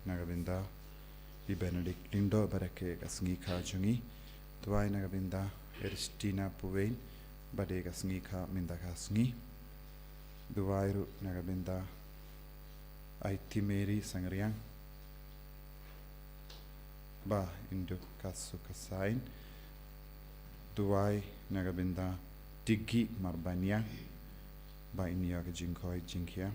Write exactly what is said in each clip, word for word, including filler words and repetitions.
na ka bynta i Benedict Lyngdoh bad ka sngi kha jong i. Duwai na ka bynta Eristina Puwein bad ka sngi kha mynta ka sngi. Duwai ruh na ka bynta Aiti Mary Sangriang ba in dup ka suk ka saiñ. Duwai na ka bynta Digi Marbaniang ba in ïoh ka jingkoit jingkhiah.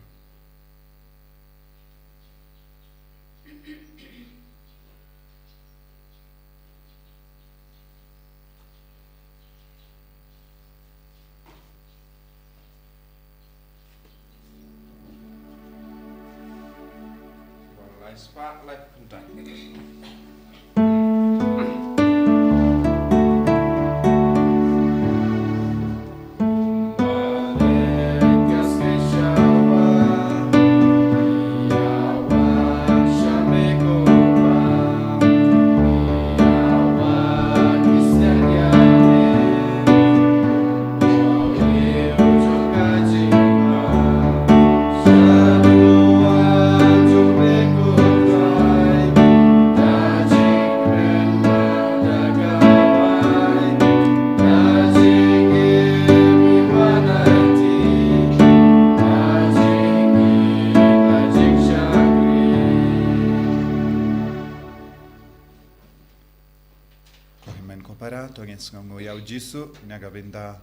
Ko hynmen ko para, to ngin sngewnguh ïa u Jisu na ka bynta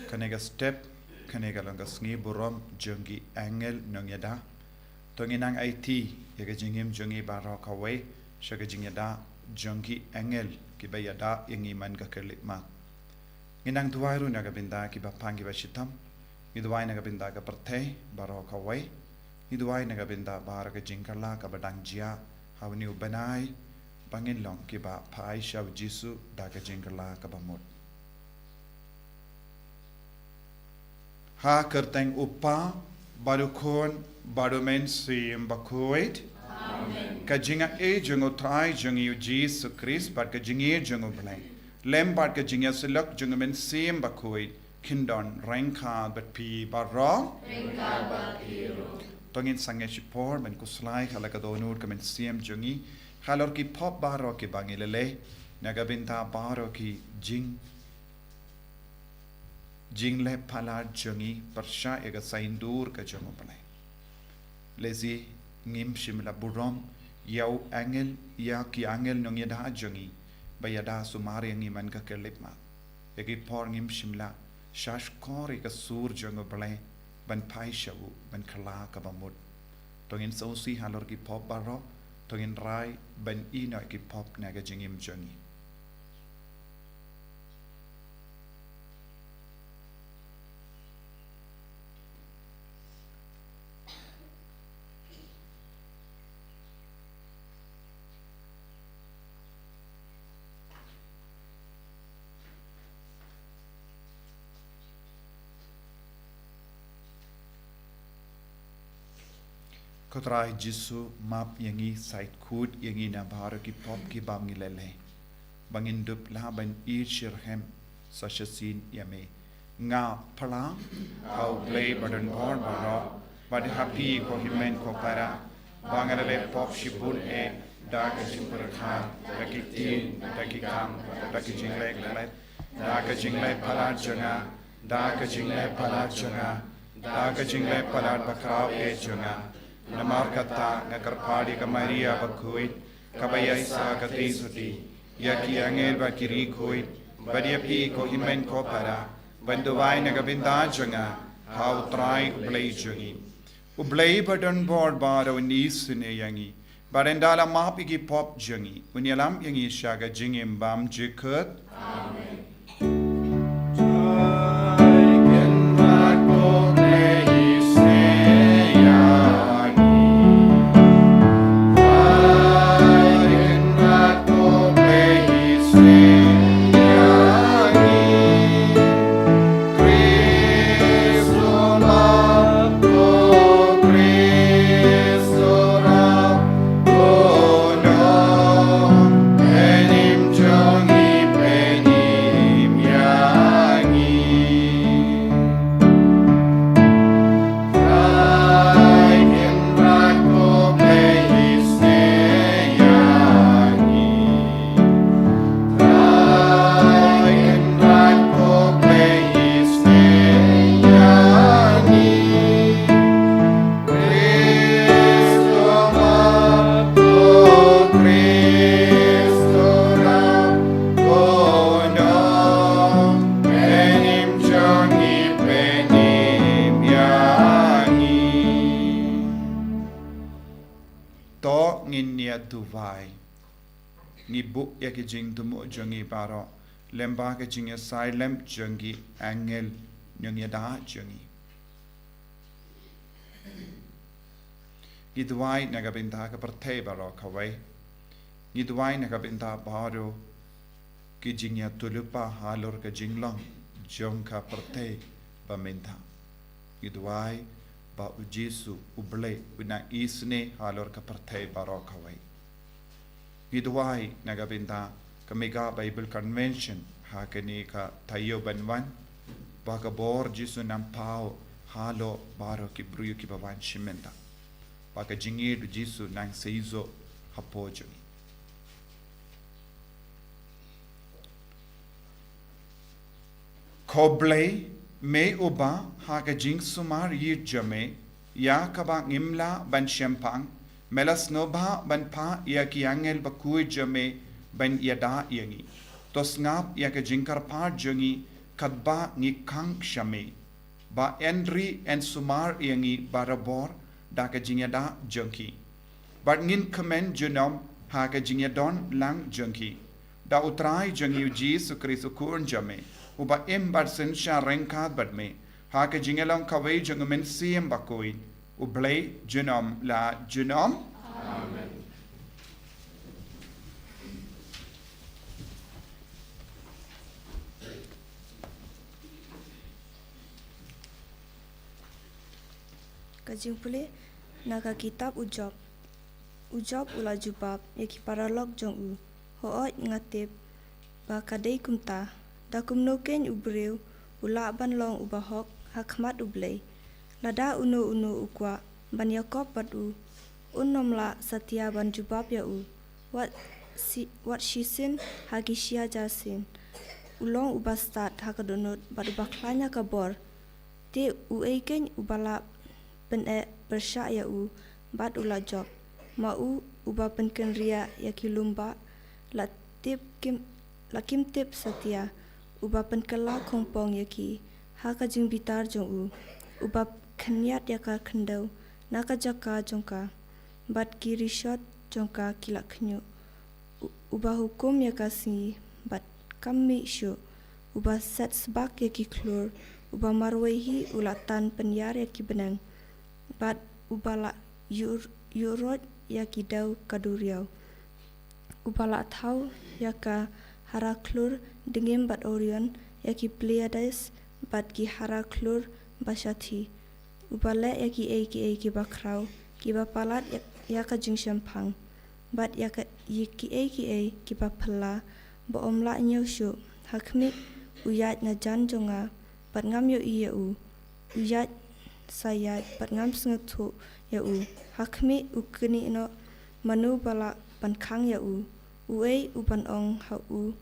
kane ka step, kane ka long ka sngi burom jong ki angel nongïada. To ngin nang aiti ïa ka jingim jong ngi baroh kawei sha ka jingïada jong ki angel kiba ïada ïa ngi man ka khyllipmat. Ngin nang duwai ruh na ka bynta kiba pang kiba shitom. Ngi duwai na ka bynta ka pyrthei baroh kawei. Ngi duwai na ka bynta baroh ka jingkylla kaba dang jia ha une u bnai, ba ngin long kiba phai sha u Jisu da ka jingkylla kaba mut. Ha ka kyrteng u Kpa bad u Khun bad u Mynsiem Bakhuid. Amen. Ka jingaiei jong u Trai jong ngi u Jisu Khrist bad ka jingïeit jong u Blei, lem bad ka jingïasyllok jong u Mynsiem Bakhuid, kin don ryngkat bad phi baroh. Ryngkat bad phi ruh. To ngin sangeh shipor ban khuslai ha la ka dohnud ka mynsiem jong ngi halor ki pop baroh kiba ngi la leh, na ka bynta baroh ki jing jingleh palat jong ngi pyrshah ïa ka saiñdur ka jong u Blei. Lehse ngim shym la burom ïa u angel, ïa ki angel nongïada jong ngi ba ïada sumar ïa ngi man ka khyllipmat. Ïa ki por ngim shym la shahshkor ïa ka sur jong u Blei ban phai sha u ban kylla kaba mut. To ngin sngewsih halor ki pop baroh, to ngin rai ban ïehnoh ïa ki pop na ka jingim jong ngi. Ko Trai Jisu, map ïa ngi, sait khuid ïa ngi na baroh ki pop kiba ngi la leh, ba ngin dup lah ban ïeit shitrhem sa shisien ïa me. Nga phla ha u Blei badonbor baroh bad ha phi ko hynmen ko para, ba nga la leh pop shibun eh, da ka jingpyrkhat, da ki ktien, da ki kam, da ki jingleh klet, da ka jingleh palat jong nga, da ka jingleh palat jong nga, da ka jingleh palat bakhraw eh jong nga. Namar kata nga kyrpad ïa ka Maria bakhuid, kaba ïaisah katei sotti ïa ki angel bad ki riewkhuid, bad ïa phi ko hynmen ko para, ban duwai na ka bynta jong nga ha u Trai u Blei jong ngi. U Blei badonbor baroh un isynei ïa ngi bad un da la map ïa ki pop jong ngi, un ïalam ïa ngi sha ka jingim bymjukut. Amen. duwai. Ngi buh ïa ki jingthmu jong ngi baroh lyngba ka jingïasaid lem jong ki angel nongïada jong ngi. Ngi duwai na ka bynta ka pyrthei baroh kawei. Ngi duwai na ka bynta baroh ki jingïatylli halor ka jinglong jong ka pyrthei ba mynta. Ngi duwai ba U Jisu U Blei un nang isynei halor ka pyrthei baroh kawei. Ngi duwai na ka bynta ka Mega Bible Convention ha kane ka taïew ban wan, ba ka bor Jisu nang paw halor baroh ki briew kiba wan shim bynta, ba ka jingïeit U Jisu nang seisoh hapoh jong ngi. Ko Blei, me uba ha ka jingsumar ïeit jong me, ïa kaba ngim lah ban shemphang, me la sngewbha ban phah ïa ki angel bakhuid jong me ban ïada ïa ngi. To sngap ïa ka jingkyrpad jong ngi katba ngi khang sha me. Ba yn ri yn sumar ïa ngi barabor da ka jingïada jong ki. Bad ngin kmen junom ha ka jingïadon lang jong ki. Da U Trai jong ngi U Jisu Khrist U Khun jong me, uba im bad synshar ryngkat bad me ha ka jingïalong kawei jong U Mynsiem Bakhuid, U Blei junom la junom. Amen. Ka jingpule na ka kitab U Job. U Job u la jubab ïa ki paralok jong u, hooid nga tip ba ka dei kumta. Da kumno keiñ u briew u lah ban long uba hok ha khmat U Blei? Lada uno uno u kwah ban ïakop bad u, un ym lah satia ban jubab ïa u. Wat si, wat shisien ha ki shi hajar sien. U long uba stad ha ka dohnud bad uba khlaiñ ha ka bor. Te uei keiñ uba lah pyneh pyrshah ïa u bad u la jop? Ma u uba pynkynriah ïa ki lum bah, la tip kim, la kim tip satia, uba pynkylla khongpong ïa ki ha ka jingbitar jong u, uba khynñiat ïa ka khyndew na ka jaka jong ka, bad ki rishot jong ka ki la khñiuh. U-, uba hukum ïa ka sngi bad kam mih shuh, uba set sbak ïa ki khlur, uba marwei hi u la tan pynïar ïa ki bneng, bad uba la ïuh-, ïuhroit ïa ki dew ka duriaw. Uba la thaw ïa ka hara khlur dngiem bad Orion, ïa ki Pleiades bad ki hara khlur ba shathie. Uba leh ïa kiei kiei kiba khraw, kiba palat ïa, ïa ka jingshemphang, bad ïa ka, ïa kiei kiei kiba phylla, ba ym lah ñiew shuh. Ha khmih, u ïaid na jan jong nga, bad ngam ïohi ïa u. U ïaid sa ïaid, bad ngam sngewthuh ïa u. Ha khmih, u knieh noh, mano ba lah ban khang ïa u? Uei uban ong ha u,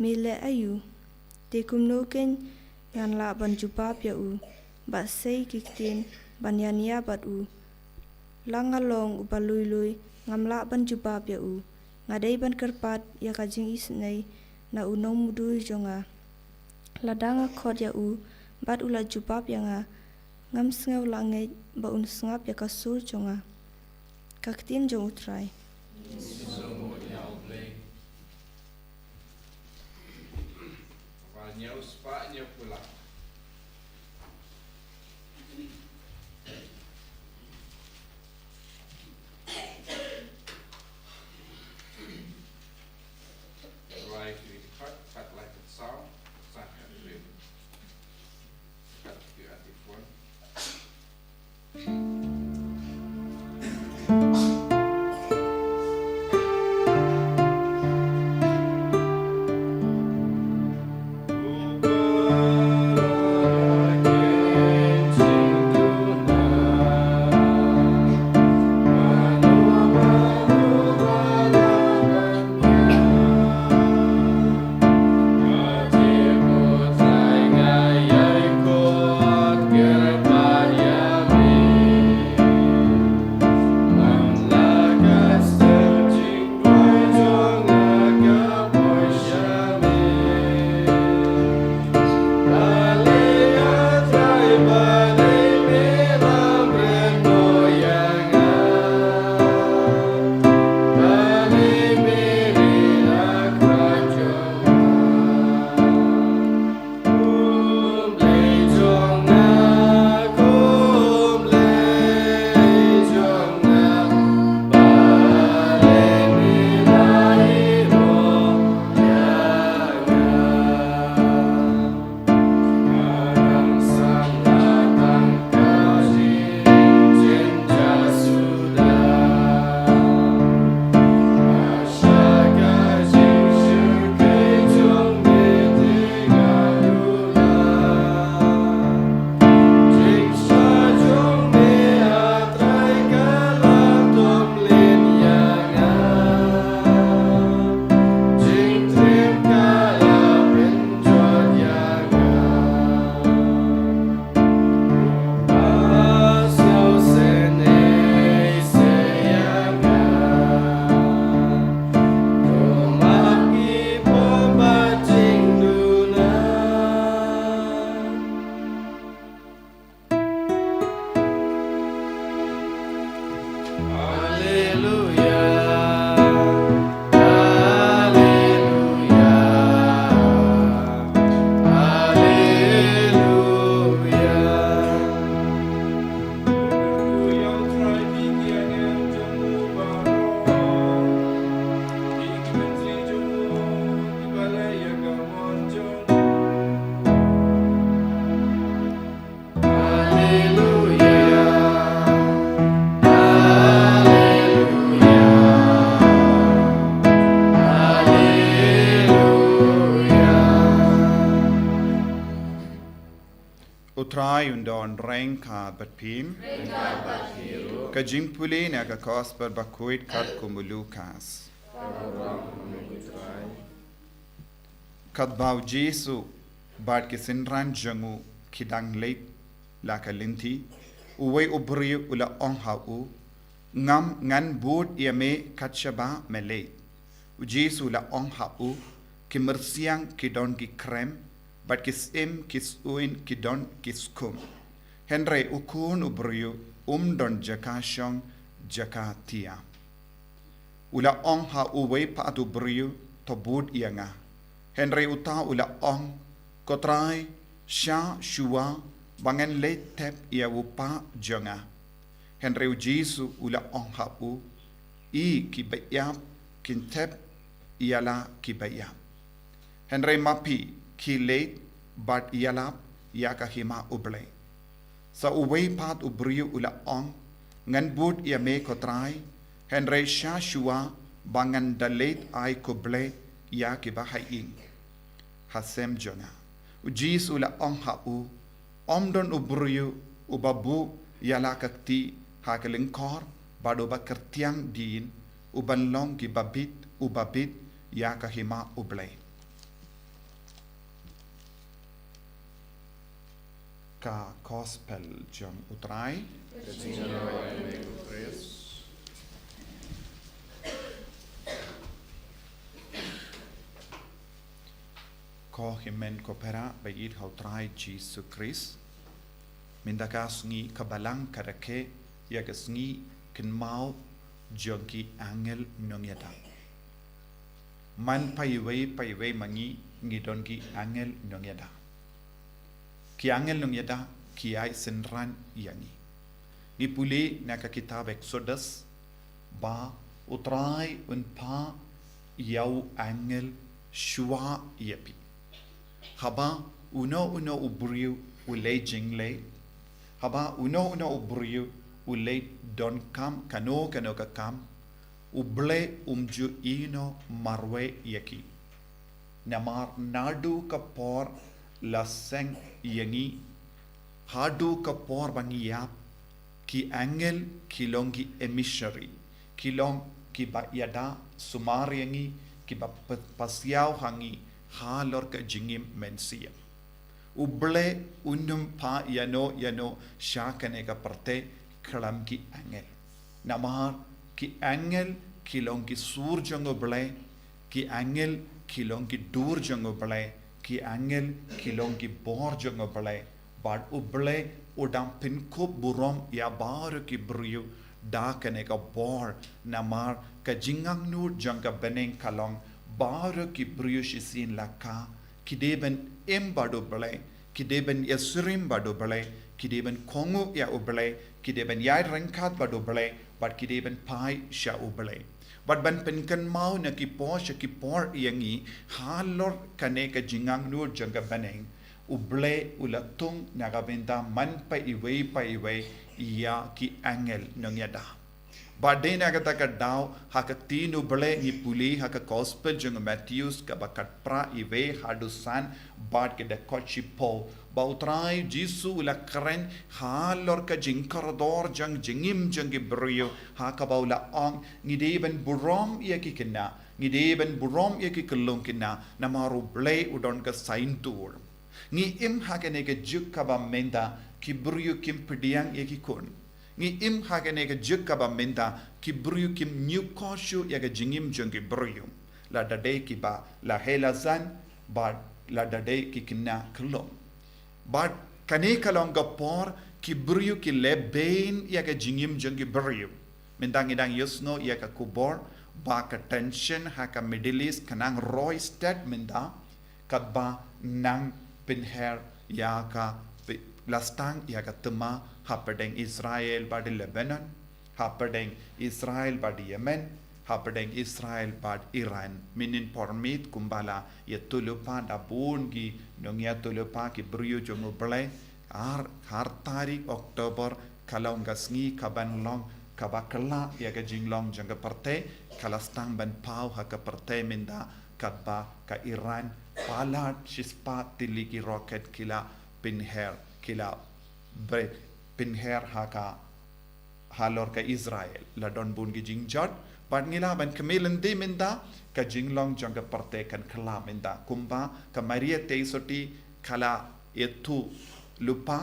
me leh aïu? Te kumno keiñ ngan lah ban jubab ïa u, bad sei ki ktien ban ïania bad u? La nga long uba lui lui, ngam lah ban jubab ïa u. Nga dei ban kyrpad ïa ka jingisynei na u nongmudui jong nga. Lada nga khot ïa u, bad u la jubab ïa nga, ngam sngew lah ngeit ba un sngap ïa ka sur jong nga. Ka ktien jong U Trai. U Trai un don ryngkat bad phi. Ka jingpule na ka Gospel bakhuid katkum u Lukas. Katba u Jisu bad ki synran jong u ki dang leit la ka lynti, uwei u briew u la ong ha u, ngam ngan bud ïa me kat shaba me leit. U Jisu u la ong ha u, ki myrsiang ki don ki krem, bad ki syiem ki syuin ki don ki skum. Hynrei u Khun u briew um don jaka shong jaka tiam. U la ong ha uwei pat u briew, to bud ïa nga. Hynrei uta u la ong, ko Trai, sha shuwa ba ngan leit tep ïa u kpa jong nga. Hynrei u Jisu u la ong ha u, i ki ba ïap kin tep ïa la ki ba ïap. Hynrei ma phi, khie leit bad ïalap ïa ka hima U Blei. Sa uwei pat u briew u la ong, ngan bud ïa me ko Trai, hynrei sha shuwa ba ngan da leit ai khublei ïa ki ba ha ïing ha sem jong nga. U Jisu u la ong ha u, ym don u briew u ba buh ïa la ka kti ha ka lyngkor bad u ba kyrtiang dien, u ban long ki ba bit u ba bit ïa ka hima U Blei. Ka Gospel jong U Trai. Ko hynmen ko para ba ïeit ha U Trai Jisu Khrist. Mynta ka sngi ka Balang ka rakhe ïa ka sngi kynmaw jong ki angel nongïada. Man paiwei paiwei ma ngi ngi don ki angel nongïada. Ki angel nongïada ki ai synran ïa ngi. Ngi pule na ka kitab Exodus ba U Trai un phah ïa u angel shuwa ïa phi. Haba uno uno u briew u leit jingleit, haba uno uno u briew u leit donkam kano kano ka kam, U Blei um ju ïehnoh marwei ïa ki. Namar naduh ka por la seng ïa ngi, haduh ka por ba ngi ïap, ki angel ki long ki emissary, ki long ki ba ïada sumar ïa ngi, ki ba pa-, pasiaw ha ngi halor ka jingim mynsiem. U Blei um phah ïano ïano sha kane ka pyrthei khlem ki angel. Namar ki angel ki long ki sur jong U Blei, ki angel ki long ki dur jong U Blei, ki angel ki long ki bor jong U Blei. Bad U Blei u dang pynkup burom ïa baroh ki briew da kane ka bor, namar ka jingangnud jong ka bneng ka long baroh ki briew shisien la ka, ki dei ban im bad U Blei, ki dei ban ïasyriem bad U Blei, ki dei ban kohnguh ïa U Blei, ki dei ban ïaid ryngkat bad U Blei, bad ki dei ban phai sha U Blei. Bad ban pynkynmaw na ki por sha ki por ïa ngi halor kane ka jingangnud jong ka bneng, U Blei u la thung na ka bynta man paiwei paiwei ïa ki angel nongïada. Bad dei na kata ka daw ha ka ktien U Blei ngi pule ha ka Gospel jong u Mathaios kaba khatphra, iwei haduh san bad ka dkhot shiphew, ba U Trai Jisu u la kren halor ka jingkordor jong jingim jong ki briew ha kaba u la ong, ngi dei ban burom ïa ki khynnah, ngi dei ban burom ïa ki khyllung khynnah, namar U Blei u don ka saiñdur. Ngi im ha kane ka juk kaba mynta ki briew kim pdiang ïa ki khun. Ngi im ha kane ka juk kaba mynta ki briew kim ñiewkor shuh ïa ka jingim jong ki briew. Lada dei kiba la heh la san bad lada dei ki khynnah khyllung. Bad kane ka long ka por ki briew ki leh beiñ ïa ka jingim jong ki briew. Mynta ngi dang ïohsngew ïa ka khubor ba ka tension ha ka Middle East ka nang roi stet mynta, katba nang pynher ïa ka pi-, la sdang ïa ka thma hapdeng Israel bad Lebanon, hapdeng Israel bad Yemen, hapdeng Israel bad Iran. Mynnin por miet kumba la ïathuhlypa da bun ki nongïathuhlypa ki briew jong U Blei, ar, ar tarik October ka long ka sngi kaban long kaba kylla ïa ka jinglong jong ka pyrthei, ka la sdang ban paw ha ka pyrthei mynta, katba ka Iran palat shispah tylli ki rocket ki la pynher ki la bret pynher ha ka halor ka Israel. La don bun ki jingjot, bad ngi lah ban kmie lynti mynta, ka jinglong jong ka pyrthei kan kylla mynta. Kumba ka Maria Theisotti ka la ïathuh lypa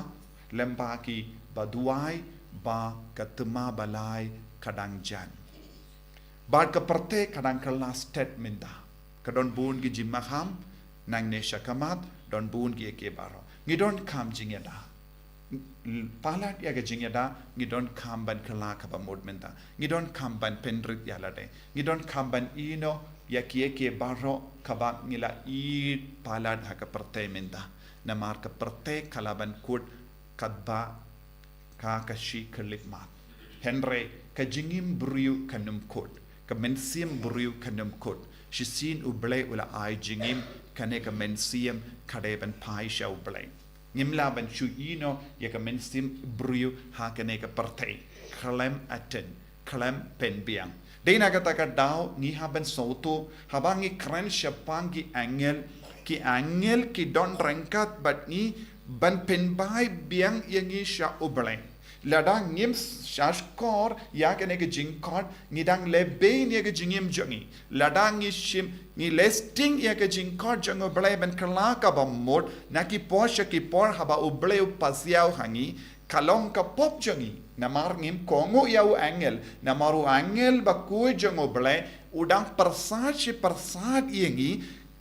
lem bad ki ba duwai ba ka thma ba lai ka dang jan. Bad ka pyrthei ka dang kylla stet mynta. Ka don bun ki jingmaham, nangne sha khmat, don bun ki ïa ki baroh. Ngi donkam jingïada. Palat ïa ka jingïada, ngi donkam ban kylla kaba mut mynta. Ngi donkam ban pynrit ïa lade. Ngi donkam ban ïehnoh ïa ki ïa ki baroh kaba ngi la ïeit palat ha ka pyrthei mynta. Namar ka pyrthei ka lah ban kut katba ka ka shi khyllipmat. Hynrei ka jingim briew kan ym kut, ka mynsiem briew kan ym kut. Shisien U Blei u la ai jingim, kane ka mynsiem ka dei ban phai sha U Blei. Ngim lah ban shu ïehnoh ïa ka mynsiem briew ha kane ka pyrthei. Khlem attend, khlem pynbiang. Dei na kata ka daw ngi hap ban sngewthuh, haba ngi kren shaphang ki angel, ki angel ki don ryngkat bad ngi ban pynbai biang ïa ngi sha U Blei. Lada ngim shahshkor ïa kane ka jingkhot, ngi dang leh beiñ ïa ka jingim jong ngi. Lada ngi shim, ngi leh sting ïa ka jingkhot jong U Blei ban kylla kaba mut, na ki por sha ki por haba U Blei u pasiaw ha ngi, ka long ka pop jong ngi. Namar ngim kohnguh ïa u angel, namar u angel bakhuid jong U Blei, u dang pyrsad shi pyrsad ïa ngi,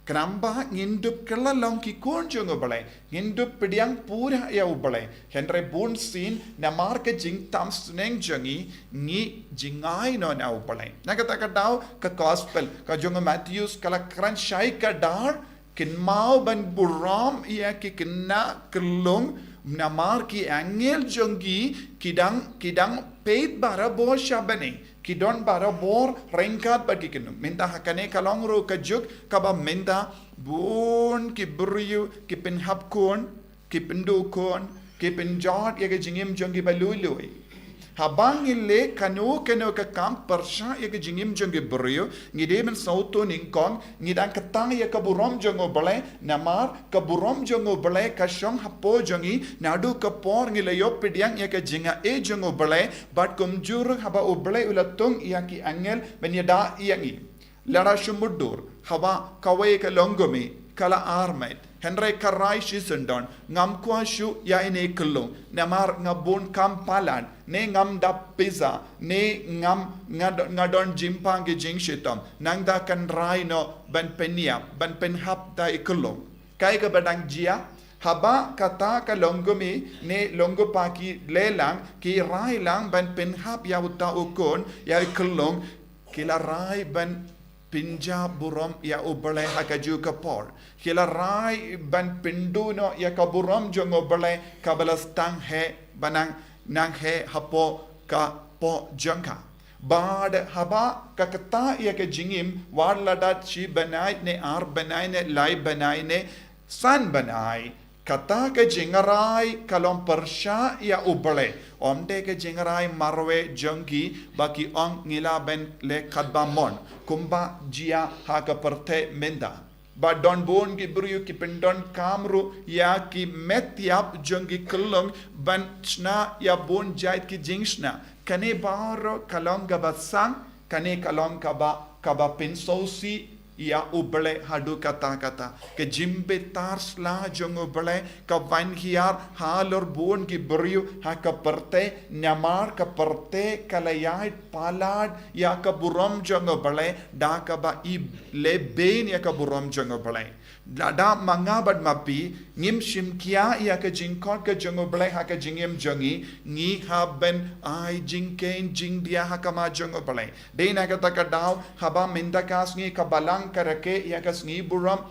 khnang ba ngin dup kylla long ki khun jong U Blei, ngin dup pdiang pura ïa U Blei. Hynrei bunsien namar ka jingtam sneng jong ngi, ngi jngai noh na U Blei. Na kata ka daw ka gospel ka jong u Mathaios ka la kren shai kdar, kynmaw ban burom ïa ki khynnah khyllung, namar ki angel jong ki ki dang, ki dang peit barabor sha bneng. Ki don barabor ryngkat bad ki khynnah. Mynta ha kane ka long ruh ka juk kaba mynta bun ki briew ki pynhap khun, ki pynduh khun, ki pynjot ïa ka jingim jong ki ba lui lui. Haba ngi leh kano kano ka kam pyrshah ïa ka jingim jong ki briew, ngi dei ban sngewthuh nyngkong, ngi dang ktah ïa ka burom jong U Blei, namar ka burom jong U Blei ka shong hapoh jong ngi, naduh ka por ngi la ïoh pdiang ïa ka jingaiei jong U Blei, bad kumjuh ruh haba U Blei u la thung ïa ki angel ban ïada ïa ngi. Lada shu mutdur, haba kawei ka longkmie ka la armet, hynrei ka rai shisyndon, ngam kwah shuh ïa ine i khyllung, namar nga bun kam palat, ne ngam dap pisa, ne ngam, nga do-, nga don jingpang ki jingshitom, nangta kan rai noh ban pynïap, ban pynhap da i khyllung. Kaei kaba dang jia, haba kata ka longkmie ne longkpa ki leh lang, ki rai lang ban pynhap ïa uta u khun, ïa i khyllung, ki la rai ban pynjah burom ïa U Blei ha kajuh ka por. Ki la rai ban pynduh noh ïa ka burom jong U Blei kaba la sdang heh, ba nang, nang heh hapoh ka poh jong ka. Bad haba ka ktah ïa ka jingim, wat la da shi bnai ne ar bnai ne lai bnai ne san bnai, kata ka jingrai ka long pyrshah ïa U Blei. Ym dei ka jingrai marwei jong ki ba ki ong ngi lah ban leh katba mon, kumba jia ha ka pyrthei mynta. Ba don bun ki briew ki pyndonkam ruh ïa ki met ïap jong ki khyllung ban shna ïa bun jait ki jingshna. Kane baroh ka long kaba sang, kane ka long kaba, kaba pynsngewsih ïa U Blei haduh katta katta. Ka jingbitar sla jong U Blei ka wan hiar halor bun ki briew ha ka pyrthei, namar ka pyrthei ka la ïaid palat ïa ka burom jong U Blei da kaba i leh beiñ ïa ka burom jong U Blei. Lada ma nga bad ma phi ngim shim khia ïa ka jingkhot ka jong U Blei ha ka jingim jong ngi, ngi hap ban ai jingkheiñ jingdia ha khmat jong U Blei. Dei na kata ka daw, haba mynta ka sngi ka Balang ka rakhe ïa ka sngi burom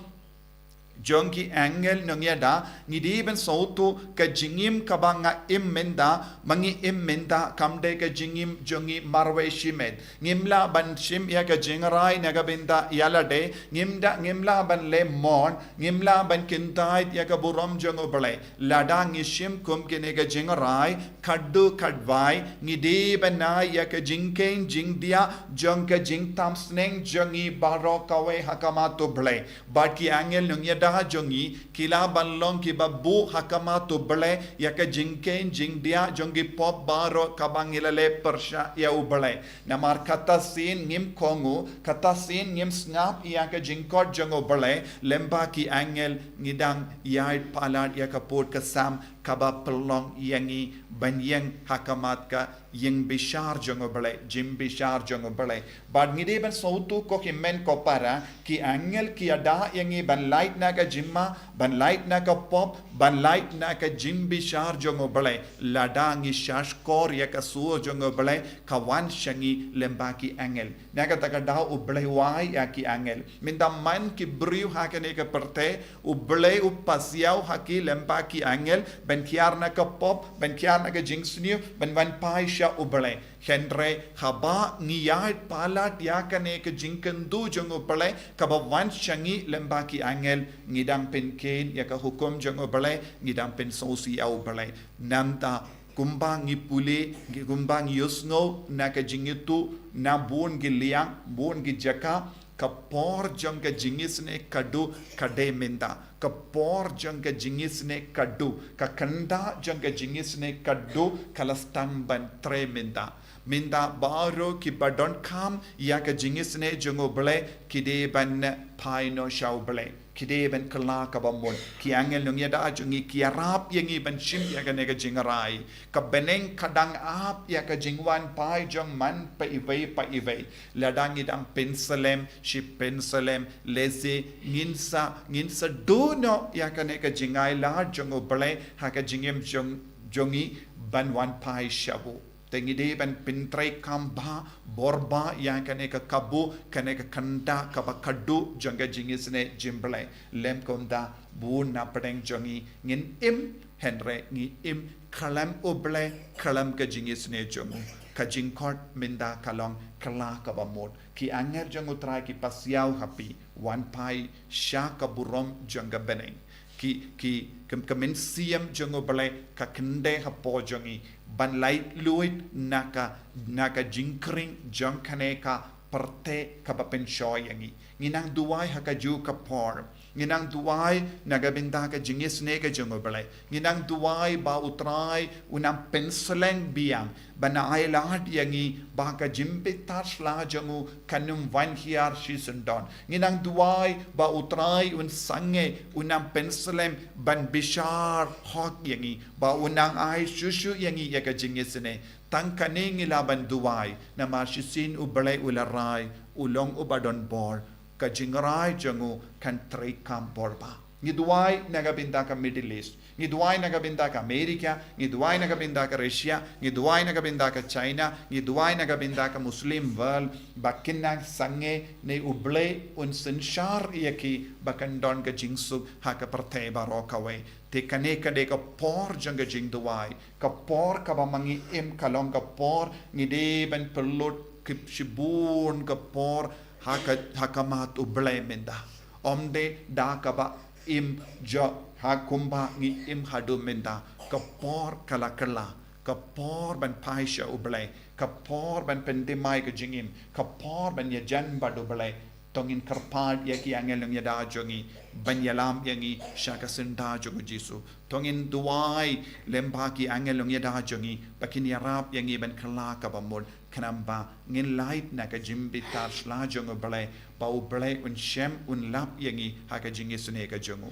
jong ki angel nongïada, ngi dei ban sngewthuh ka jingim kaba nga im mynta, ma ngi im mynta, kam dei ka jingim jong ngi marwei shimet. Ngim lah ban shim ïa ka jingrai na ka bynta ïa lade, ngim da, ngim lah ban leh mon, ngim lah ban kyntait ïa ka burom jong U Blei. Lada ngi shim kum kine ka jingrai, khadduh khadwai, ngi dei ban ai ïa ka jingkheiñ jingdia jong ka jingtam sneng jong ngi baroh kawei ha khmat U Blei. Bad ki angel nongïada da jong ngi, ki lah ban long kiba buh ha khmat U Blei ïa ka jingkheiñ jingdiah jong ki pop baroh kaba ngi la leh pyrshah ïa U Blei. Namar kata sien ngim kohnguh, kata sien ngim sngap ïa ka jingkhot jong U Blei, lem bad ki angel ngi dang ïaid palat ïa ka pud ka sam kaba pynlong ïa ngi ban ïeng ha khmat ka ïingbishar jong U Blei, jingbishar jong U Blei. Bad ngi dei ban sngewthuh ko hynmen ko para, ki angel ki ïada ïa ngi ban lait na ka jingma, ban lait na ka pop, ban lait na ka jingbishar jong U Blei. Lada ngi shahshkor ïa ka sur jong U Blei, ka wan sha ngi lem bad ki angel. Na kata ka daw U Blei u ai ïa ki angel. Mynta man ki briew ha kane ka pyrthei, U Blei u pasiaw ha ki lem bad ki angel, ban kiar na ka pop, ban kiar na ka jingsniew, ban wan phai sha U Blei. Hynrei haba ngi ïaid palat ïa kane ka jingkyntu jong U Blei, kaba wan sha ngi lem bad ki angel, ngi dang pynkheiñ ïa ka hukum jong U Blei, ngi dang pynsngewsih ïa U Blei. Nangta kumba ngi pule, ngi kumba ngi ïohsngew na ka jingïathuh na bun ki liang, bun ki jaka, ka por jong ka jingisynei ka duh ka dei mynta. Ka por jong ka jingisynei ka duh, ka kynda jong ka jingisynei ka duh, ka la sdang ban trei mynta. Mynta baroh kiba donkam ïa ka jingisynei jong U Blei, ki dei ban phai noh sha U Blei. Ki dei ban kylla kaba mut. Ki angel nongïada jong ngi ki ïarap ïa ngi ban shim ïa kane ka jingrai. Ka bneng ka dang ap ïa ka jingwan phai jong man pa iwei pa iwei. Lada ngi dang pynslem shi pynslem, lehse ngin sa, ngin sa duh noh ïa kane ka jingailad jong U Blei ha ka jingim jong, jong ngi ban wan phai sha U. Te ngi dei ban pyntreikam bha, bor bha ïa kane ka kabu, kane ka kynda kaba ka duh jong ka jingisynei jong U Blei. Lym kumta, bun na pdeng jong ngi ngin im, hynrei ngi im khlem U Blei, khlem ka jingisynei jong U. Ka jingkhot mynta ka long kylla kaba mut. Ki angel jong U Trai ki pasiaw ha phi, wan phai sha ka burom jong ka bneng. Ki, ki, ka, ka mynsiem jong U Blei ka kyndit hapoh jong ngi ban laitluid na ka, na ka jingkhring jong kane ka pyrthei kaba pynshoi ïa ngi. Ngi nang duwai ha kajuh ka por. Ngi nang duwai na ka bynta ka jingisynei ka jong U Blei. Ngi nang duwai ba U Trai un nang pynslem biang, ban ailad ïa ngi ba ka jingbitar sla jong U kan ym wan hiar shisyndon. Ngi nang duwai ba U Trai un sangeh, un nang pynslem ban bishar hok ïa ngi, ba un nang ai shuh shuh ïa ngi ïa ka jingisynei. Tang kane ngi lah ban duwai, namar shisien U Blei u la rai, u long uba don bor, ka jingrai jong U kan treikam bor bha. Ngi duwai na ka bynta ka Middle East, ngi duwai na ka bynta ka America, ngi duwai na ka bynta ka Russia, ngi duwai na ka bynta ka China, ngi duwai na ka bynta ka Muslim world, ba kin nang sangeh ne U Blei un synshar ïa ki ba kan don ka jingsuk ha ka pyrthei baroh kawei. Te kane ka dei ka por jong ka jingduwai, ka por kaba ma ngi im ka long ka por ngi dei ban pynlut ki shibun ka por ha ka, ha khmat U Blei mynta. Ym dei da kaba im jong ha kumba ngi im haduh mynta. Ka por ka la kylla, ka por ban phai sha U Blei, ka por ban pynthymmai ka jingim, ka por ban ïajan bad U Blei. To ngin kyrpad ïa ki angel nongïada jong ngi ban ïalam ïa ngi sha ka syndah jong U Jisu. To ngin duwai lem bad ki angel nongïada jong ngi ba kin ïarap ïa ngi ban kylla kaba mut, khnang ba ngin lait na ka jingbitar sla jong U Blei, ba U Blei un shem un lap ïa ngi ha ka jingisynei ka jong U.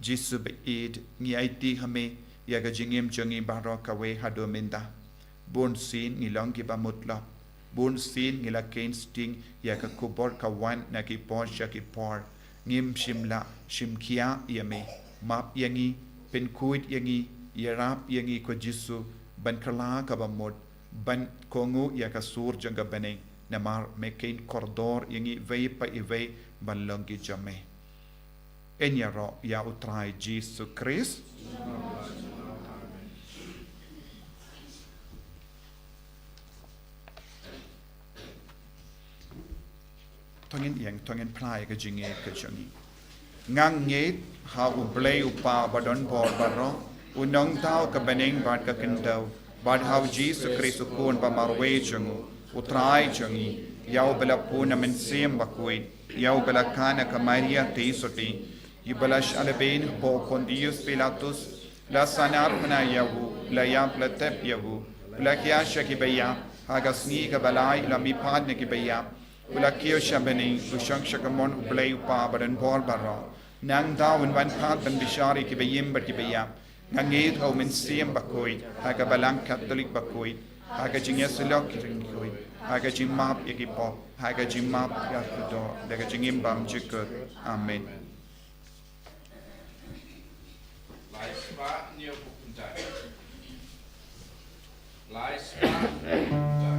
Jisu ba ïeit, ngi aiti ha Me ïa ka jingim jong ngi baroh kawei haduh mynta. Bun sien ngi long kiba mutlop. Bun sien ngi la kheiñ sting ïa ka khubor ka wan na ki por sha ki por. Ngim shym la shim khia ïa Me. Map ïa ngi, pynkhuid ïa ngi, ïarap ïa ngi ko Jisu, ban kylla kaba mut, ban kohnguh ïa ka sur jong ka bneng, namar Me kheiñ kordor ïa ngi iwei pa iwei ban long ki jong Me. Yn ïaroh ïa U Trai Jisu Khrist. To ngin ïeng, to ngin phla ïa ka jingïeit ka jong ngi. Nga ngeit ha U Blei U Kpa ba don bor baroh, U nongthaw ka bneng bad ka khyndew, bad ha U Jisu Khrist U Khun ba marwei jong U, U Trai jong ngi, ïa Uba la pun na Mynsiem Bakhuid, ïa Uba la khang na ka Maria theisotti, Ïa uba la shah lehbeiñ hapoh Pontius Pilatus, la sahnarphna ïa u, la ïap la tep ïa u, u la khia sha kiba ïap, ha ka sngi kaba lai u la mihpat na kiba ïap, u la kiew sha bneng, u shong sha kamon U Blei U Kpa badonbor baroh. Nangta un wan pat ban bishar ïa kiba im bad kiba ïap. Nga ngeit ha U Mynsiem Bakhuid, ha ka Balang Katholik bakhuid, ha ka jingïasyllok ki riewkhuid, ha ka jingmap ïa ki pop, ha ka jingmap ïa ki doh, da ka jingim bymjukut. Amen. Lai spah hynñiew phew khyndai. Lai spah hynñiew phew khyndai.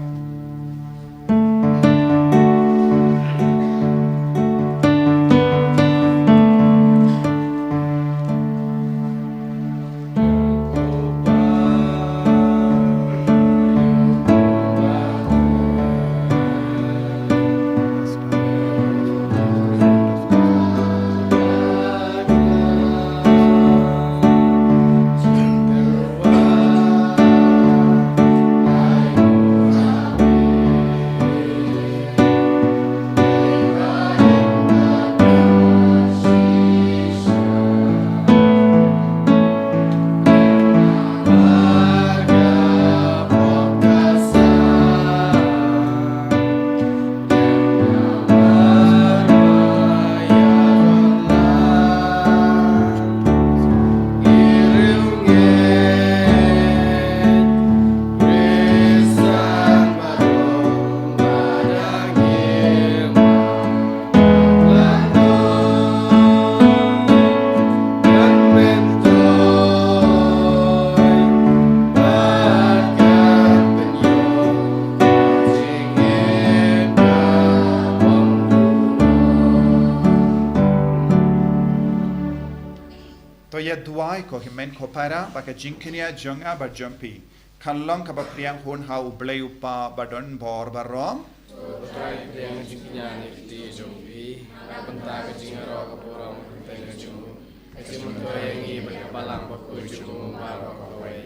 To ïa duwai ko hynmen ko para, ba ka jingkñia jong nga bad jong phi kan long kaba pdiang hun ha U Blei U Kpa badonbor baroh. To Trai, pdiang jingkñia na ka kti jong phi, na ka bynta ka jingïaroh ka burom ka kyrteng ka jong u, ka jingmyntoi ïa ngi bad ka Balang Bakhuid jong u baroh kawei.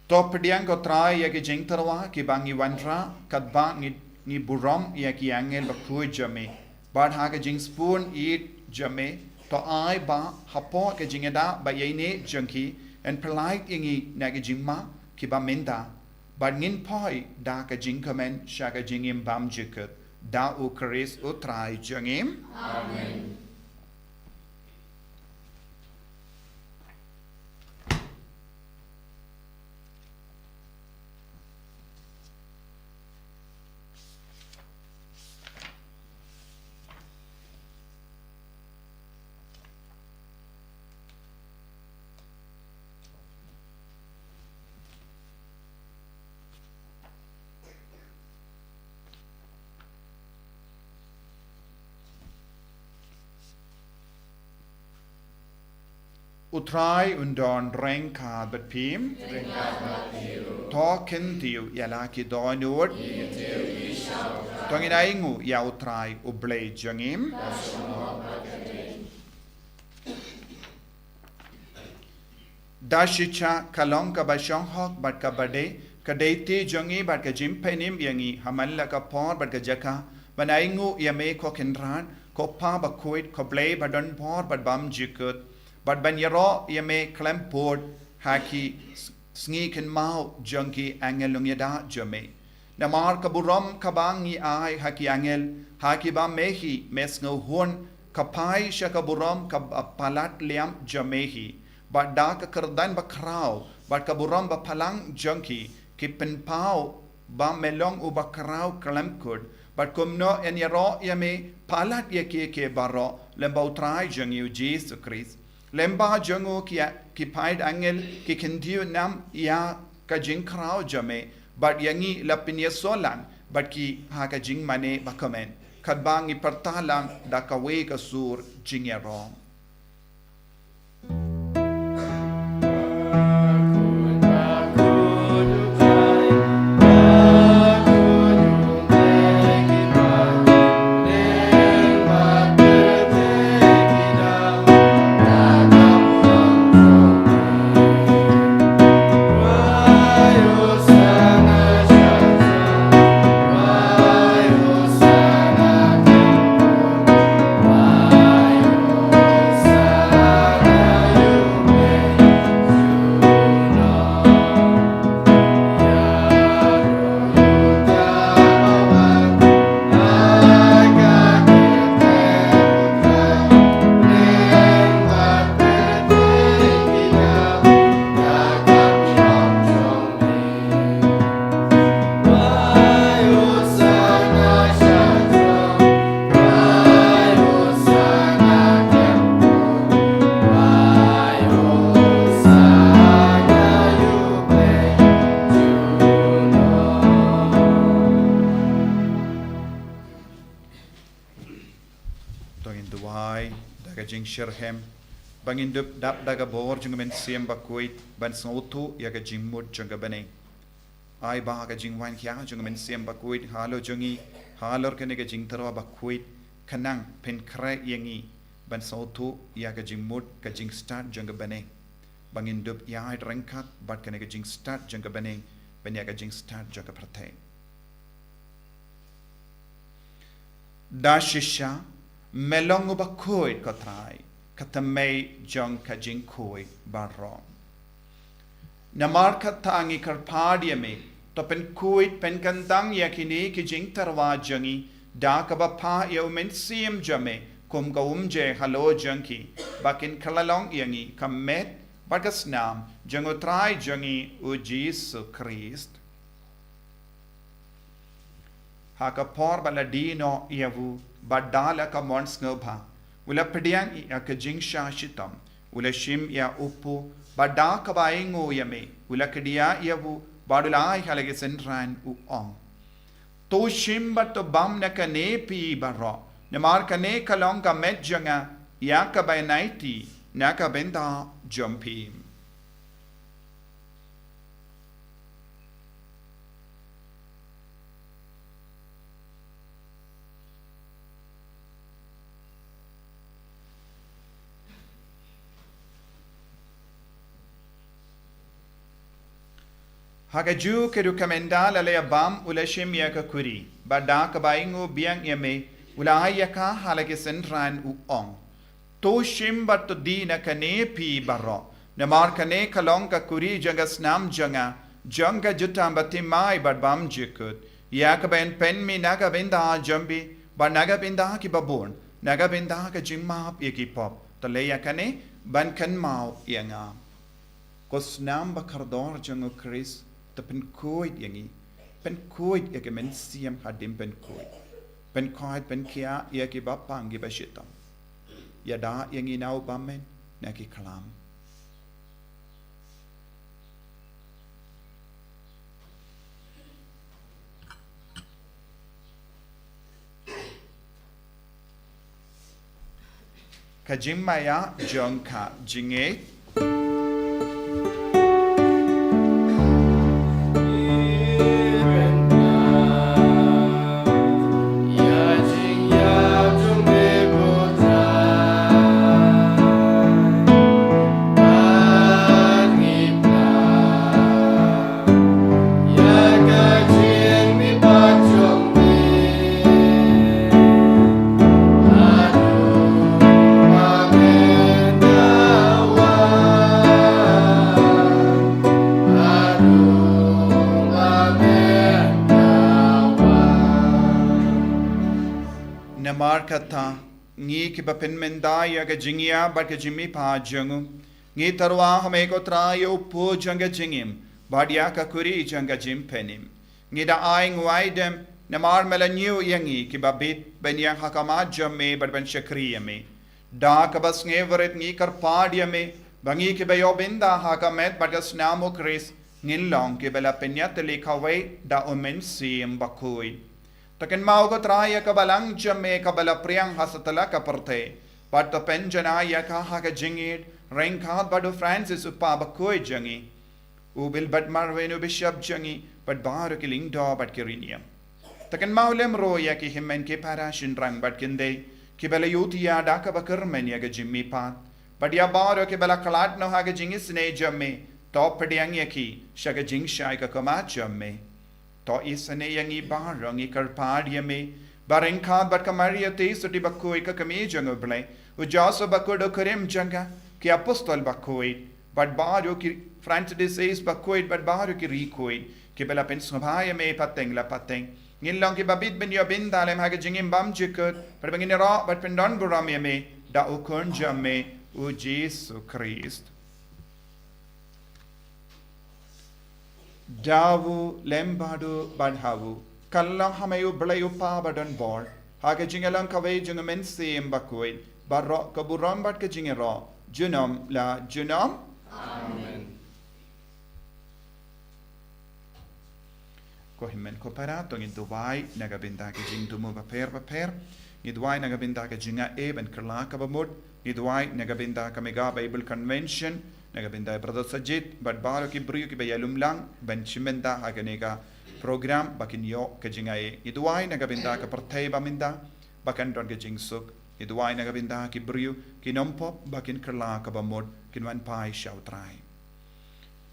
To pdiang ko Trai ïa ki jingtyrwa kiba ngi wanrah, katba ngi, ngi burom ïa ki angel bakhuid jong me. Bad ha ka jingsheptieng ïeit jong me, to ai ba hapoh ka jingïada ba ïaineh jong ki, yn pyllait ïa ngi na ki jingma kiba mynta. Bad ngin poi da ka jingkmen sha ka jingim bymjukut. Da U Khrist U Trai jong ngi. Amen. U Trai un don ryngkat bad phi. To kyntiew ïa la ki dohnud. To ngin ainguh ïa U Trai U Blei jong ngi. Da shicha ka long kaba shong hok bad kaba dei, ka dei ti jong ngi bad ka jingpynim ïa ngi, ha man la ka por bad ka jaka, ban ainguh ïa me ko Kynrad, ko Kpa Bakhuid, ko Blei badonbor bad bymjukut, bad ban ïaroh ïa me khlem bud ha ki s-, sngi kynmaw jong ki angel longïada jong me. Namar ka burom kaba ngi ai ha ki angel, ha kiba me hi me sngewhun, ka phai sha ka burom kaba palat liam jong me hi, bad da ka kyrdan bakhraw bad ka burom baphalang jong ki, ki pynpaw ba me long uba khraw khlem kut, bad kumno yn ïaroh ïa me palat ïa kiei kiei baroh, lem bad U Trai jong ngi U Jisu Khrist. Lem bad jong u ki, ki paid angel ki kyntiew nam ïa ka jingkhraw jong me, bad ïa ngi la pynïasoh lang bad ki ha ka jingmane bakmen, katba ngi pyrta lang da kawei ka sur jingïaroh. shitrhem, ba ngin dup dap da ka bor jong ka Mynsiem Bakhuid ban sngewthuh ïa ka jingmut jong ka bneng. Ai ba ka jingwan khia jong ka Mynsiem Bakhuid halor jong ngi, halor kane ka jingtyrwa bakhuid, kan nang pynkhreh ïa ngi ban sngewthuh ïa ka jingmut, ka jingstad jong ka bneng, ba ngin dup ïaid ryngkat bad kane ka jingstad jong ka bneng ban ïa ka jingstad jong ka pyrthei. Da shisha, me long u bakhuid, ko Trai, ka thymmei jong ka jingkhuid baroh. Namar kata ngi kyrpad ïa me, to pynkhuid pynkyntang ïa kine ki jingtyrwa jong ngi da kaba phah ïa u Mynsiem jong me kum ka umjer halor jong ki, ba kin kylla long ïa ngi ka met bad ka snam jong u Trai jong ngi, u Jisu Khrist. Ha ka por ba la die noh ïa u, bad da la ka mon sngewbha, u la pdiang ïa ka jingshah shitom, u la shim ïa u kpu, bad da kaba ainguh ïa me, u la kdiah ïa u, bad u la ai ha la ki synran, u ong: To shim bad to bam na kane phi baroh, namar kane ka long ka met jong nga, ïa kaba yn aiti na ka bynta jong phi. Ha kajuh ka dei ka mynta la la ïa bam, u la shim ïa ka kuri, bad da kaba ainguh biang ïa me, u la ai ïa ka ha la ki synran, u ong: To shim bad to die na kane phi baroh, namar kane ka long ka kuri jong ka snam jong nga, jong ka jutang bathymmai bad bymjukut, ïa kaba yn pynmih na ka bynta jong phi bad na ka bynta ki babun, na ka bynta ka jingmap ïa ki pop. To leh ïa kane ban kynmaw ïa nga. Ko snam ba kordor jong u Khrist, to pynkhuid ïa ngi. Pynkhuid ïa ka mynsiem hadien pynkhuid. Pynkhuid, pynkhiah ïa ki bapang ki bashitom. Ïada ïa ngi na u bymmen, na ki khlam. Ka jingmaïa jong ka jingngeit. Namar kata, ngi kiba pynmynta ïa ka jingïap bad ka jingmihpat jong u, ngi tyrwa ha me ko Trai ïa u kpu jong ka jingim, bad ïa ka kuri jong ka jingpynim. Ngi da ai nguaidem, namar me la ñiew ïa ngi kiba bit, ban ïeng ha khmat jong me bad ban shakri ïa me. Da kaba sngewrit ngi kyrpad ïa me, ba ngi kiba ïoh bynta ha ka met bad ka snam u Khrist, ngin long kiba la pynïatylli kawei da u Mynsiem Bakhuid. To kynmaw ko Trai ïa ka balang jong me kaba la phriang ha satlak ka pyrthei, bad to pynjanai ïa ka ha ka jingïeit, ryngkat bad u Francis u kpa bakhuid jong ngi, u Wilbert Marwin u bishop jong ngi, bad baroh ki lyngdoh bad ki riewniam. To kynmaw lem ruh ïa ki hynmen ki para shynrang bad kynthei, kiba la ïohthiah da kaba kyrmen ïa ka jingmihpat, bad ïa baroh kiba la khlad noh ha ka jingisynei jong me, to pdiang ïa ki sha ka jingshai ka khmat jong me. To isynei ïa ngi baroh, ngi kyrpad ïa me, ba ryngkat bad ka Maria Theisotti bakhuid ka kmie jong u Blei, u Joseph bakhuid u kurim jong ka, ki apostol bakhuid, bad baroh ki Francis de Sales bakhuid, bad baroh ki riewkhuid, kiba la pynsngewbha ïa me pateng la pateng, ngin long kiba bit ban ïoh bynta lem ha ka jingim bymjukut, bad ba ngin ïaroh bad pyndonburom ïa me da u Khun jong me, u Jisu Khrist. Da u, lem bad u, bad ha u, kylla ha me u Blei u Kpa badonbor, ha ka jingïalang kawei jong u Mynsiem Bakhuid, baroh ka burom bad ka jingïaroh, junom la junom. Amen. Ko hynmen ko para, to ngin duwai na ka bynta ki jingthmu bapher bapher. Ngin duwai na ka bynta ka jingaiei ban kylla kaba mut. Ngi duwai na ka bynta ka Mega Bible Convention, na ka bynta i Brother Sajid bad baroh ki briew kiba ïalum lang ban shim bynta ha kane ka program ba kin ïoh ka jingaiei. Ngi duwai na ka bynta ka pyrthei ba mynta ba kan don ka jingsuk. Ngi duwai na ka bynta ki briew ki nongpop ba kin kylla kaba mut, kin wan phai sha U Trai.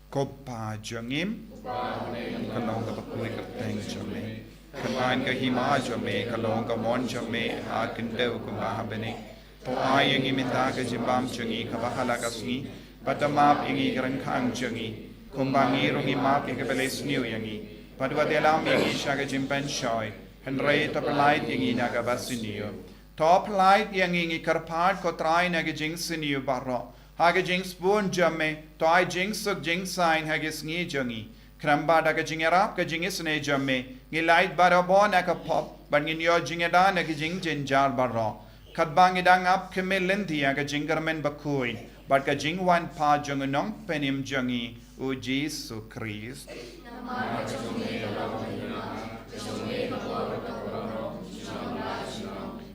Ko Kpa jong ngi, ka long kaba kyrteng jong me. Kan wan ka hima jong me, ka long ka mon jong me ha khyndew kumba ha bneng. To ai ïa ngi mynta ka jingbam jong ngi kaba ha la ka sngi, bad to map ïa ngi ki ryngkang jong ngi, kumba ngi ruh ngi map ïa kiba leh sniew ïa ngi. Bad wat ïalam ïa ngi sha ka jingpynshoi, hynrei to pyllait ïa ngi na kaba sniew. To pyllait ïa ngi, ngi kyrpad ko Trai, na ki jingsniew baroh. Ha ka jingsbun jong me, to ai jingsuk jingsaiñ ha ki sngi jong ngi. Khnang ba da ka jingïarap ka jingisynei jong me, ngin lait barabor na ka pop, bad ngin ïoh jingïada na ki jingjynjar baroh. Katba ngi dang ap khmih lynti ïa ka jingkyrmen bakhuid bad ka jingwan pat jong u Nongpynim jong ngi, u Jisu Khrist.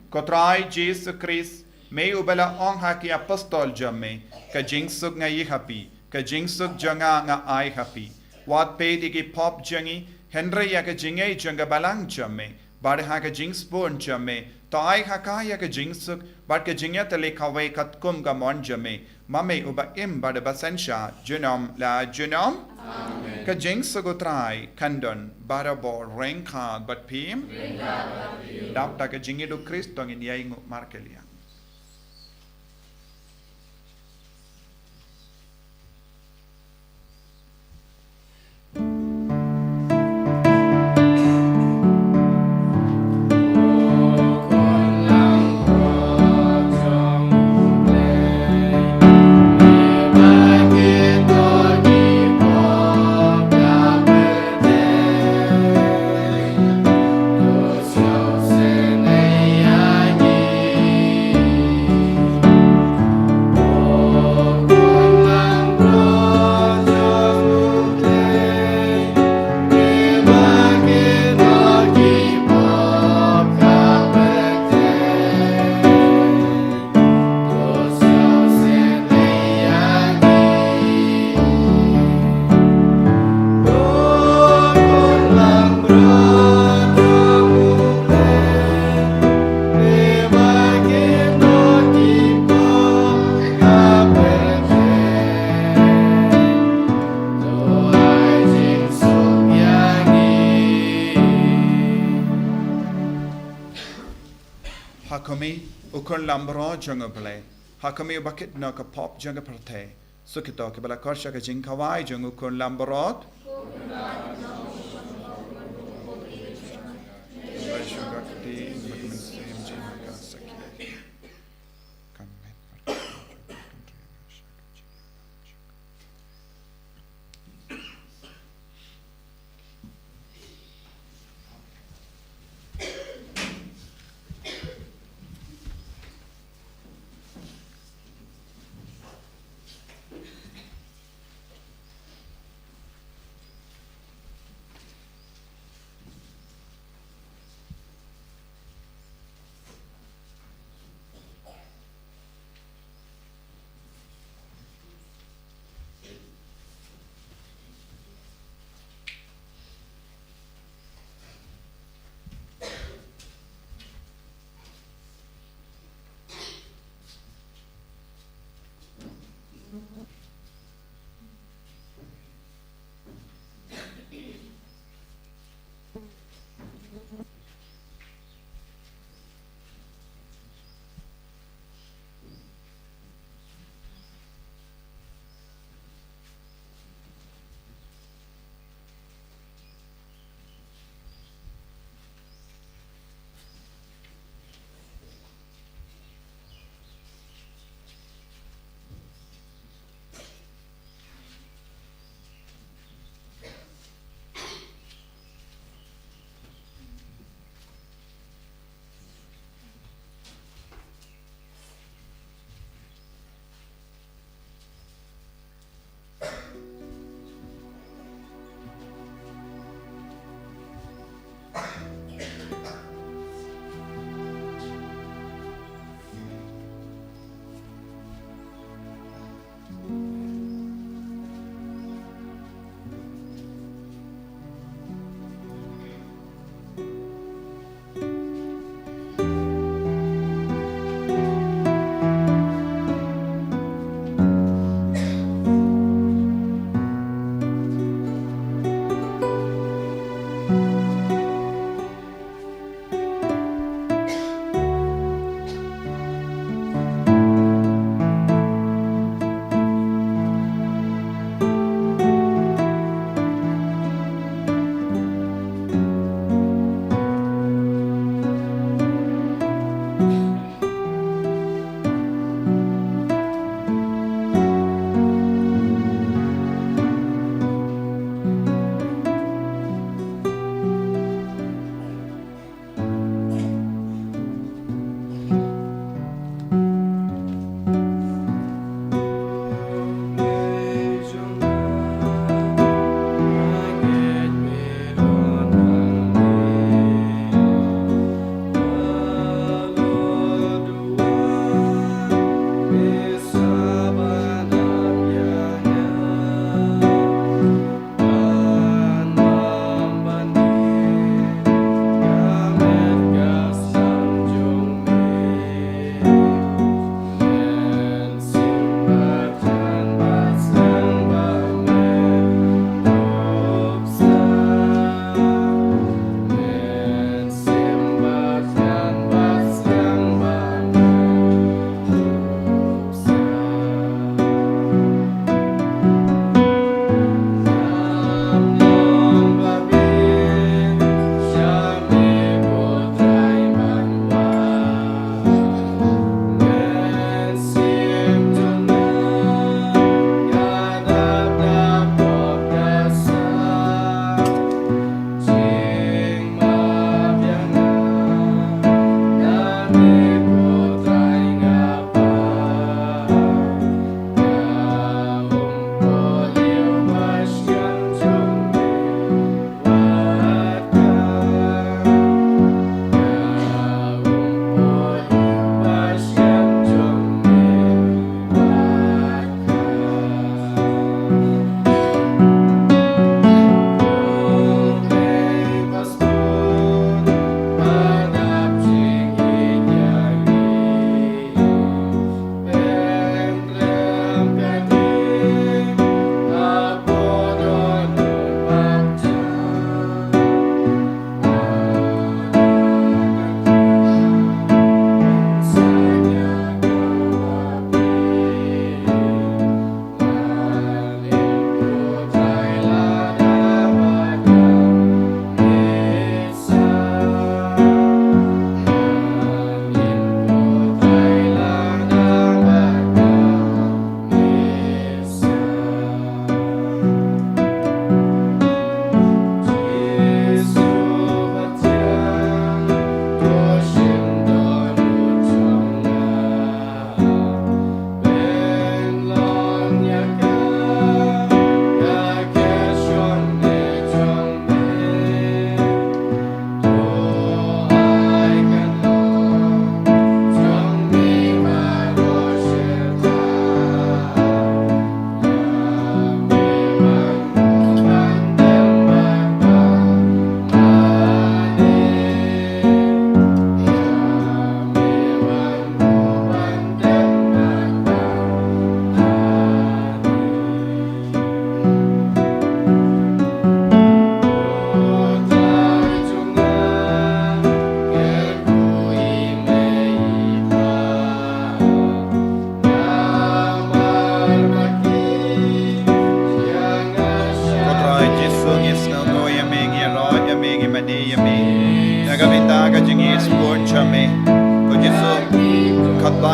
Ko Trai Jisu Khrist, me uba la ong ha ki apostol jong me, ka jingsuk nga ai ha phi, ka jingsuk jong nga nga ai ha phi. Wat peit ïa ki pop jong ngi, hynrei ïa ka jingngeit jong ka balang jong me, bad ha ka jingsbun jong me, to ai ha ka ïa ka jingsuk bad ka jingïatylli kawei katkum ka mon jong me, ma me uba im bad uba synshar junom la junom. Amen. Ka jingsuk u Trai kan don barabor ryngkat bad phi. Dap da ka jingïeit u Khrist to ngin ïai nguh markylliang. Ha khmih, u khun langbrot jong U Blei. Ha khmih, uba kit noh ka pop jong ka pyrthei. Suk ïa kito kiba la khot sha ka jingkhawai jong u khun langbrot.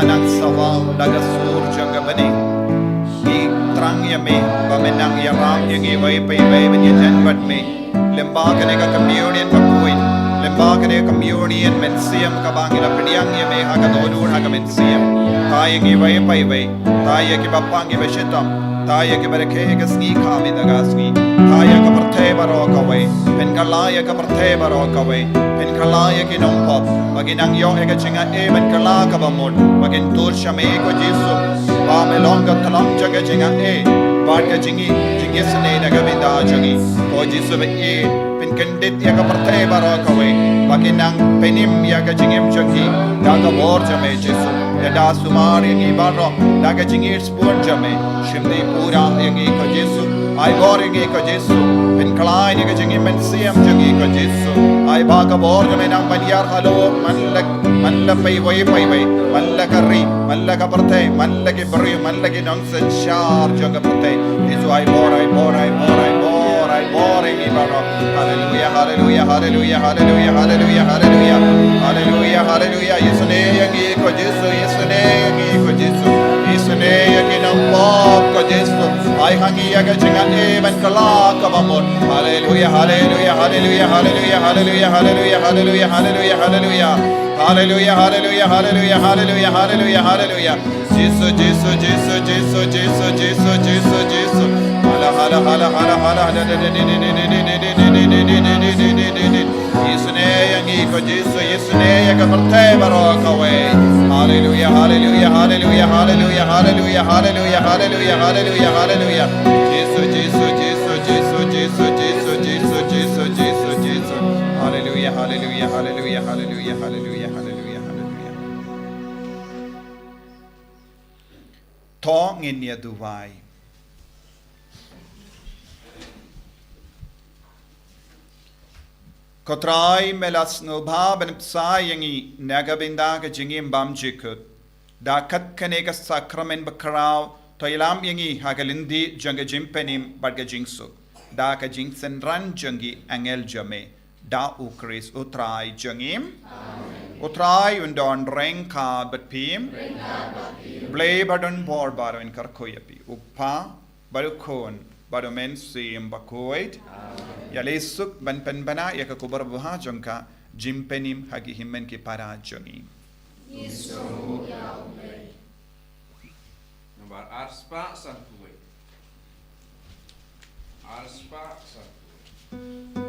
nang sawa da ka sur jong ka bneng. Ngi thrang ïa me ba men nang ïarap ïa ngi iwei pa iwei ban ïajan bad me. Lyngba kane ka communion bakhuid, lyngba kane ka communion mynsiem kaba ngi la pdiang ïa me ha ka dohnud ha ka mynsiem. Thaw ïa ngi iwei pa iwei, thaw ïa kiba pang kiba shitom, thaw ïa kiba rakhe ha ka sngi kham ïa ka sngi, thaw ïa ka pyrthei baroh kawei, pynkylla ïa ka pyrthei baroh kawei, pynkylla ïa ki nongpop ba kin nang ïoh ïa ka jingaiei ban kylla kaba mut, ba kin tur sha me ko Jisu, ba me long ka tnat jong ka jingaiei bad ka jingï, jingïasnoh na ka bynta jong ngi. Ko Jisu ba ïeit, pynkyndit ïa ka pyrthei baroh kawei ba kin nang pynim ïa ka jingim jong ki da ka bor jong me Jisu. Ïada sumar ïa ngi baroh da ka jingïeit bun jong me. Shim dei pura ïa ngi ko Jisu. Ai bor ïa ngi ko Jisu. Pynkylla ïa ka jingim mynsiem jong ngi ko Jisu. Ai ba ka bor jong me nang ban ïar halor man la, man la pa iwei pa iwei, man la ka ri, man la ka pyrthei, man la ki briew, man la ki nongsynshar jong ka pyrthei. Jisu ai bor, ai bor, ai bor, ai bor, ai bor ïa ngi baroh. Haleluia, haleluia, haleluia, haleluia, haleluia, haleluia. Haleluia, haleluia. Ïasnoh ïa ngi ko Jisu, ïasnoh ïa ngi ko Jisu. Ïasnoh ïa ki nongpop ko Jisu. Ai ha ngi ïa ka jingaiei ban kylla kaba mut. Haleluia, haleluia, haleluia, haleluia, haleluia, haleluia, haleluia, haleluia, haleluia. Haleluia, haleluia, haleluia, haleluia, haleluia, haleluia. Jisu, Jisu, Jisu, Jisu, Jisu, Jisu, Jisu, Jisu. Hala, hala, hala, hala, hala, hala. Ïasnoh ïa ngi ko Jisu, ïasnoh ïa ka pyrthei baroh kawei. Haleluia, haleluia, haleluia, haleluia, haleluia, haleluia, haleluia, haleluia, haleluia. Jisu, Jisu, Jisu, Jisu, Jisu, Jisu, Jisu, Jisu, Jisu, Jisu. Haleluia, haleluia, haleluia, haleluia, haleluia, haleluia, haleluia. To ngin ïa duwai. Ko Trai, me la sngewbha ban pynsah ïa ngi na ka bynta ka jingim bymjukut da kat kane ka sakramen bakhraw, to ïalam ïa ngi ha ka lynti jong ka jingpynim bad ka jingsuk da ka jingsynran jong ki angel jong me. Da U Khrist U Trai jong ngi. Amen. U Trai un don ryngkat bad phi. Ryngkat bad phi. Blei ba don bor baroh un kyrkhu ïa phi, U Kpa bad U Khun bad U Mynsiem Bakhuid. Amen. Ïaleh suk ban pynbna ïa ka khubor babha jong ka jingpynim ha ki hynmen ki para jong ngi. Ngi sngewnguh ïa U Blei. Nambar arspah sanphew wei. Arspah sanphew wei.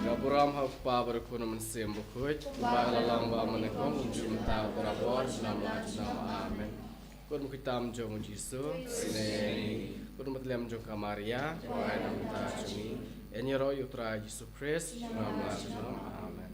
Ka burom ha U Kpa bad U Khun bad U Mynsiem Bakhuid, kumba la long ba mynnyngkong, mynta bad barabor, junom la junom. Amen. Khun bakhuid tam jong U Jisu, sngewbha. Khun bathylliem jong ka Maria, khawai na ka bynta jong ngi. Ïaroh ïa U Trai Jisu Khrist, junom la junom. Amen.